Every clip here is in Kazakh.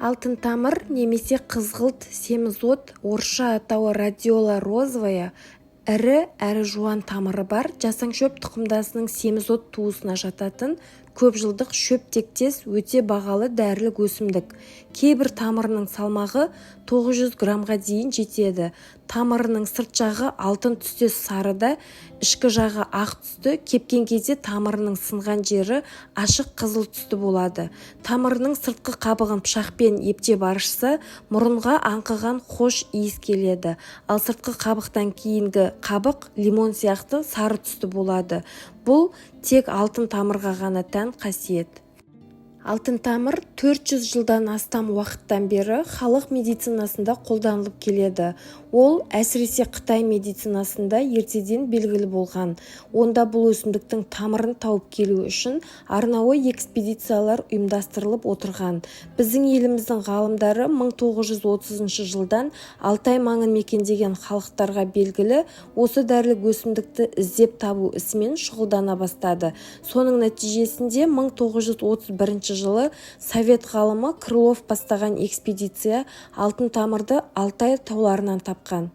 Алтынтамыр немесе қызғылт семізот, орысша атауы родиола розовая, ірі әрі жуан тамыры бар жасаңшөп тұқымдасының семізот туысына жататын көпжылдық шөп тектес өте бағалы дәрілік өсімдік. Кейбір тамырының салмағы 900 граммға дейін жетеді. Тамырының сырт жағы алтын түстес сары да, ішкі жағы ақ түсті, кепкен кезде тамырының сынған жері ашық қызыл түсті болады. Тамырының сыртқы қабығын пышақпен ептеп аршыса, мұрынға аңқыған хош иіс келеді, ал сыртқы қабықтан кейінгі қабық лимон сияқты сары түсті болады. Бұл тек алтын тамырға ғана тән қасиет. Алтынтамыр 400 жылдан астам уақыттан бері халық медицинасында қолданылып келеді. Ол, әсіресе, қытай медицинасында ертеден белгілі болған. Онда бұл өсімдіктің тамырын тауып келу үшін арнайы экспедициялар ұйымдастырылып отырған. Біздің еліміздің ғалымдары 1930 жылдан Алтай маңын мекендеген халықтарға белгілі осы дәрілік өсімдікті іздеп табу ісімен шұғылдана бастады. Соның нәтижесінде 1931 жылы совет ғалымы Крылов бастаған экспедиция алтын тамырды Алтай тауларынан тапқан.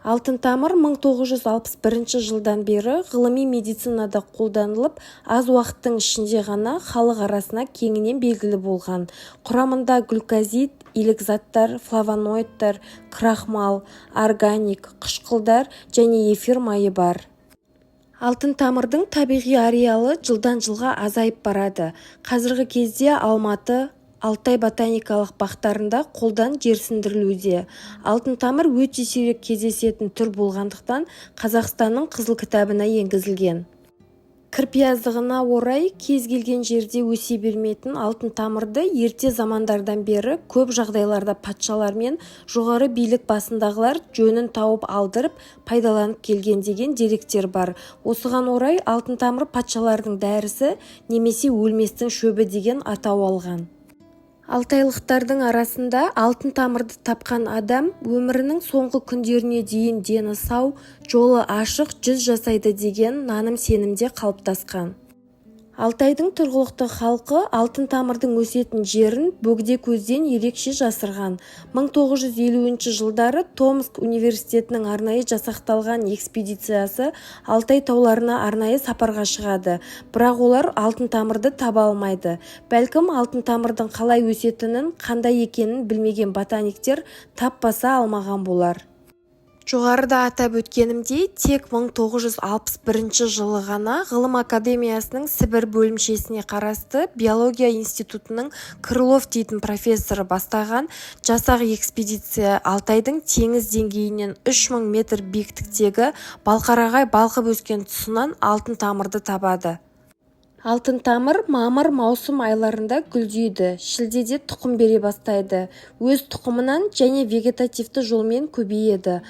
Алтынтамыр 1961 жылдан бері ғылыми медицинада қолданылып, аз уақыттың ішінде ғана халық арасына кеңінен белгілі болған. Құрамында глюкозид, илік заттар, флавоноидтар, крахмал, органик қышқылдар және эфир майы бар. Алтын тамырдың табиғи ареалы жылдан жылға азайып барады. Қазіргі кезде Алматы, Алтай ботаникалық бақтарында қолдан жерсіндірілуде. Алтын тамыр өте сирек кездесетін түр болғандықтан, Қазақстанның Қызыл кітабына енгізілген. Кірпияздығына орай кез келген жерде өсе бермейтін алтын тамырды ерте замандардан бері көп жағдайларда патшалар мен жоғары билік басындағылар жөнін тауып алдырып, пайдаланып келген деген деректер бар. Осыған орай алтын тамыр патшалардың дәрісі немесе өлместің шөбі деген атау алған. Алтайлықтардың арасында алтын тамырды тапқан адам өмірінің соңғы күндеріне дейін дені сау, жолы ашық 100 жасайды деген наным-сенім де қалыптасқан. Алтайдың тұрғылықты халқы алтын тамырдың өсетін жерін бөгде көзден ерекше жасырған. 1950 жылдары Томск университетінің арнайы жасақталған экспедициясы Алтай тауларына арнайы сапарға шығады. Бірақ олар алтын тамырды таба алмайды. Бәлкім, алтын тамырдың қалай өсетінін, қандай екенін білмеген ботаниктер тап баса алмаған болар. Жоғарыда атап өткенімдей, тек 1961 жылы ғана Ғылым академиясының Сібір бөлімшесіне қарасты Биология институтының Крылов дейтін профессоры бастаған жасақ экспедиция Алтайдың теңіз деңгейінен 3000 метр биіктіктегі балқарағай балқып өскен тұсынан алтын тамырды табады. Алтын тамыр мамыр-маусым айларында гүлдейді, шілдеде тұқым бере бастайды. Өз тұқымынан және вегетативті жолмен көбейеді.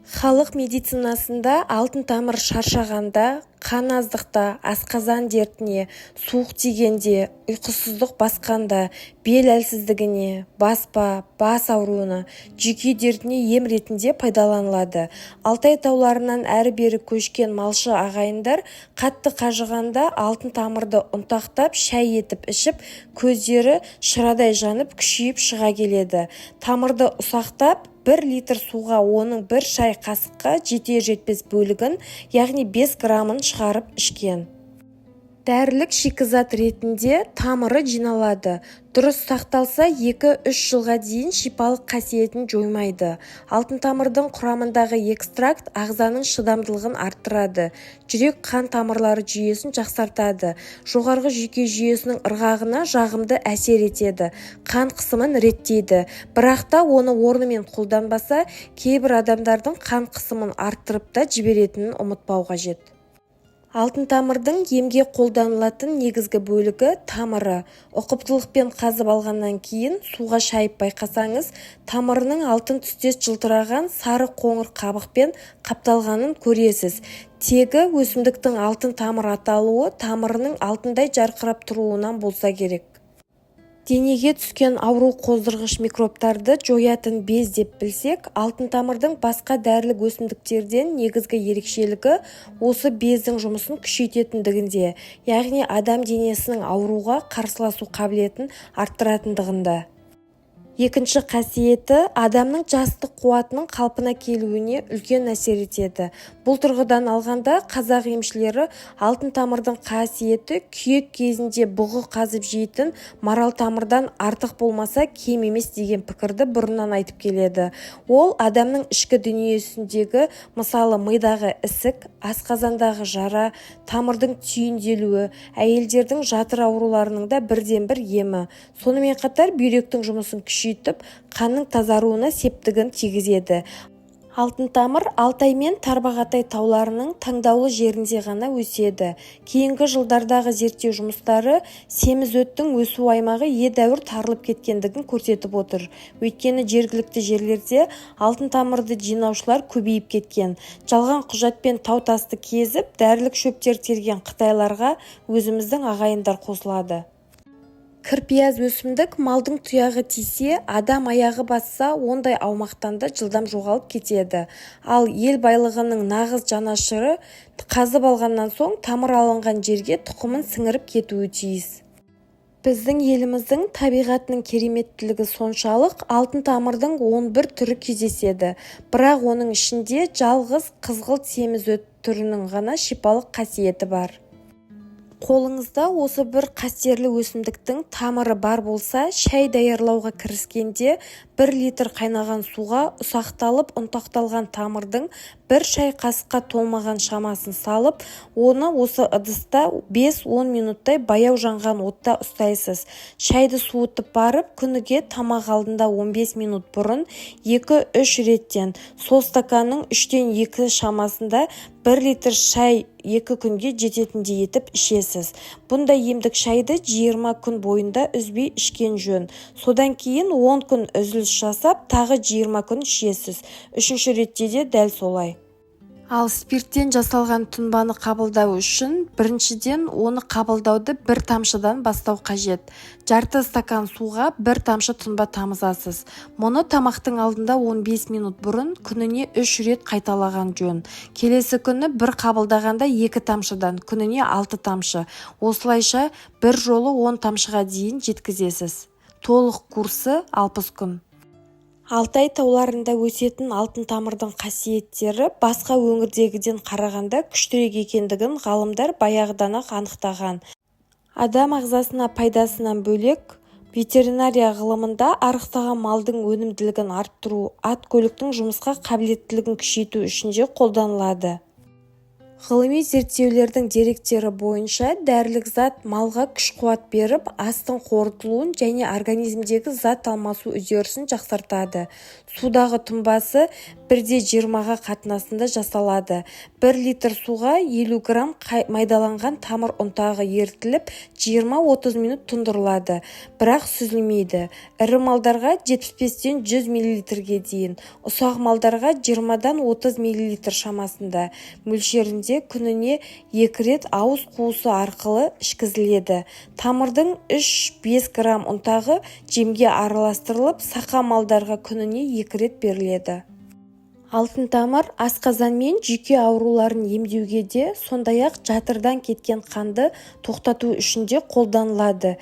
Халық медицинасында алтын тамыр шаршағанда, қан аздықта, асқазан дертіне, суық тигенде, ұйқысыздық басқанда, бел әлсіздігіне, баспа, бас ауруына, жүйке дертіне ем ретінде пайдаланылады. Алтай тауларынан әрі-бері көшкен малшы ағайындар қатты қажығанда алтын тамырды ұнтақтап шай етіп ішіп, көздері шырадай жанып, күшейіп шыға келеді. Тамырды ұсақтап, 1 литр суға оның бір шай қасыққа жетер-жетпес бөлігін, яғни 5 граммын шығарып ішкен. Дәрілік шикізат ретінде тамыры жиналады. Дұрыс сақталса, 2-3 жылға дейін шипалық қасиетін жоймайды. Алтын тамырдың құрамындағы экстракт ағзаның шыдамдылығын арттырады, жүрек-қан тамырлары жүйесін жақсартады, жоғарғы жүйке жүйесінің ырғағына жағымды әсер етеді, қан қысымын реттейді. Бірақ та оны орнымен қолданбаса, кейбір адамдардың қан қысымын арттырып та жіберетінін ұмытпау қажет. Алтын тамырдың емге қолданылатын негізгі бөлігі тамыры. Ұқыптылықпен қазып алғаннан кейін суға шайып байқасаңыз, тамырының алтын түстес жылтыраған сары қоңыр қабықпен қапталғанын көресіз. Тегі өсімдіктің алтын тамыр аталуы тамырының алтындай жарқырап тұруынан болса керек. Денеге түскен ауру қоздырғыш микробтарды жоятын без деп білсек, алтын тамырдың басқа дәрілік өсімдіктерден негізгі ерекшелігі осы бездің жұмысын күшейтетіндігінде, яғни адам денесінің ауруға қарсыласу қабілетін арттыратындығында. Екінші қасиеті – адамның жастық қуатының қалпына келуіне үлкен әсер етеді. Бұл тұрғыдан алғанда, қазақ емшілері алтын тамырдың қасиеті күйек кезінде бұғы қазып жейтін маралтамырдан артық болмаса, кем емес деген пікірді бұрыннан айтып келеді. Ол адамның ішкі дүниесіндегі, мысалы, мидағы ісік, асқазандағы жара, тамырдың түйінделуі, әйелдердің жатыр ауруларының да бірден-бір емі. Сонымен қатар бүйректің жұмысын күшейтіп, қанның тазаруына септігін тигізеді. Алтын тамыр Алтай мен Тарбағатай тауларының таңдаулы жерінде ғана өседі. Кейінгі жылдардағы зерттеу жұмыстары семізөттің өсу аймағы едәуір тарылып кеткендігін көрсетіп отыр. Өйткені жергілікті жерлерде алтын тамырды жинаушылар көбейіп кеткен. Жалған құжатпен тау-тасты кезіп, дәрілік шөптер терген қытайларға өзіміздің ағайындар қосылады. Кірпияз өсімдік малдың тұяғы тисе, адам аяғы басса, ондай аумақтан да жылдам жоғалып кетеді. Ал ел байлығының нағыз жанашыры қазып алғаннан соң тамыр алынған жерге тұқымын сіңіріп кетуі тиіс. Біздің еліміздің табиғатының кереметтілігі соншалық, алтын тамырдың 11 түрі кездеседі. Бірақ оның ішінде жалғыз қызғылт семізөт түрінің ғана шипалық қасиеті бар. Қолыңызда осы бір қастерлі өсімдіктің тамыры бар болса, шай даярлауға кіріскенде 1 литр қайнаған суға ұсақталып ұнтақталған тамырдың бір шай қасыққа толмаған шамасын салып, оны осы ыдыста 5-10 минуттай баяу жанған отта ұстайсыз. Шайды суытып барып, күніге тамақ алдында 15 минут бұрын 2-3 реттен, сол стаканның үштен екі шамасында 1 литр шай 2 күнге жететіндей етіп ішесіз. Бұндай емдік шайды 20 күн бойында үзбей ішкен жөн. Содан кейін 10 күн үзіліс жасап, тағы 20 күн ішесіз. Үшінші ретте де дәл солай. Ал спирттен жасалған тұнбаны қабылдау үшін, біріншіден, оны қабылдауды бір тамшыдан бастау қажет. Жарты стакан суға бір тамшы тұнба тамызасыз. Мұны тамақтың алдында 15 минут бұрын күніне үш рет қайталаған жөн. Келесі күні бір қабылдағанда екі тамшыдан, күніне алты тамшы. Осылайша бір жолы 10 тамшыға дейін жеткізесіз. Толық курсы 60 күн. Алтай тауларында өсетін алтын тамырдың қасиеттері басқа өңірдегіден қарағанда күштірек екендігін ғалымдар баяғыдан-ақ анықтаған. Адам ағзасына пайдасынан бөлек, ветеринария ғылымында арықтаған малдың өнімділігін арттыру, ат-көліктің жұмысқа қабілеттілігін күшейту үшін де қолданылады. Ғылыми зерттеулердің деректері бойынша, дәрілік зат малға күш-қуат беріп, астың қорытылуын және организмдегі зат алмасу үдерісін жақсартады. Судағы тұнбасы 1:20-ға қатынасында жасалады. 1 литр суға 50 грамм майдаланған тамыр ұнтағы ерітіліп, 20-30 минут тұндырылады, бірақ сүзілмейді. Ірі малдарға 75-тен 100 миллилитрге дейін, ұсақ малдарға 20-дан 30 миллилитр шамасында мөлшерінде күніне екі рет ауыз қуысы арқылы ішкізіледі. Тамырдың 3-5 грамм ұнтағы жемге араластырылып, сақа малдарға күніне екі рет беріледі. Алтын тамыр асқазан мен жүйке ауруларын емдеуге де, сондай-ақ жатырдан кеткен қанды тоқтату үшін де қолданылады.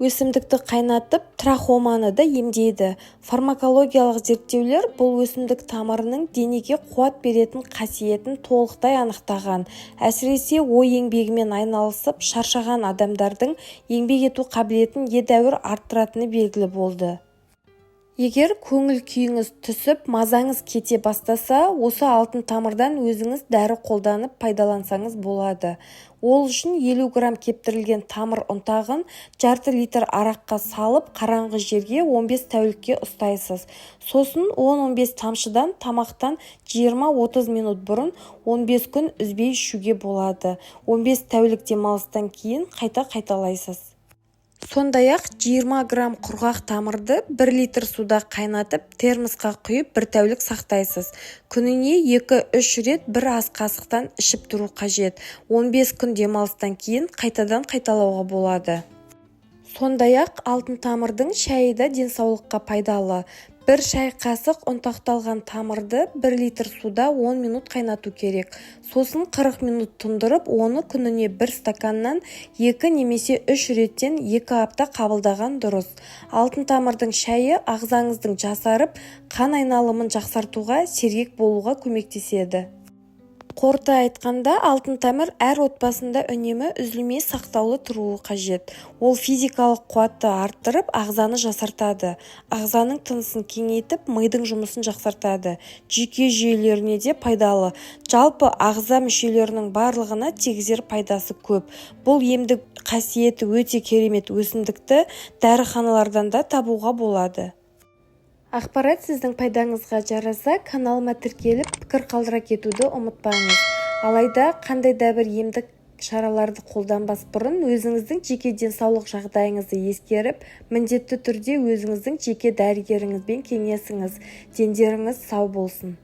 Өсімдікті қайнатып, трахоманы да емдейді. Фармакологиялық зерттеулер бұл өсімдік тамырының денеге қуат беретін қасиетін толықтай анықтаған. Әсіресе ой еңбегімен айналысып шаршаған адамдардың еңбек ету қабілетін едәуір арттыратыны белгілі болды. Егер көңіл-күйіңіз түсіп, мазаңыз кете бастаса, осы алтын тамырдан өзіңіз дәрі қолданып пайдалансаңыз болады. Ол үшін 50 грамм кептірілген тамыр ұнтағын жарты литр араққа салып, қараңғы жерге 15 тәулікке ұстайсыз. Сосын 10-15 тамшыдан тамақтан 20-30 минут бұрын 15 күн үзбей ішуге болады. 15 тәулік демалыстан кейін қайта қайталайсыз. Сондай-ақ 20 грамм құрғақ тамырды 1 литр суда қайнатып, термосқа құйып, бір тәулік сақтайсыз. Күніне 2-3 рет бір ас қасықтан ішіп тұру қажет. 15 күн демалыстан кейін қайтадан қайталауға болады. Сондай-ақ алтын тамырдың шайы да денсаулыққа пайдалы. 1 шай қасық ұнтақталған тамырды 1 литр суда 10 минут қайнату керек. Сосын 40 минут тұндырып, оны күніне бір стаканнан 2 немесе 3 реттен 2 апта қабылдаған дұрыс. Алтын тамырдың шайы ағзаңыздың жасарып, қан айналымын жақсартуға, сергек болуға көмектеседі. Қорыта айтқанда, алтын тамыр әр отбасында үнемі үзілмей сақтаулы тұруы қажет. Ол физикалық қуатты арттырып, ағзаны жасартады, ағзаның тынысын кеңейтіп, мидың жұмысын жақсартады, жүйке жүйелеріне де пайдалы. Жалпы ағза мүшелерінің барлығына тигізер пайдасы көп. Бұл емдік қасиеті өте керемет өсімдікті дәріханалардан да табуға болады. Ақпарат сіздің пайдаңызға жараса, каналыма тіркеліп, пікір қалдыра кетуді ұмытпаңыз. Алайда қандай да бір емдік шараларды қолданбас бұрын өзіңіздің жеке денсаулық жағдайыңызды ескеріп, міндетті түрде өзіңіздің жеке дәрігеріңізбен кеңесіңіз. Дендеріңіз сау болсын.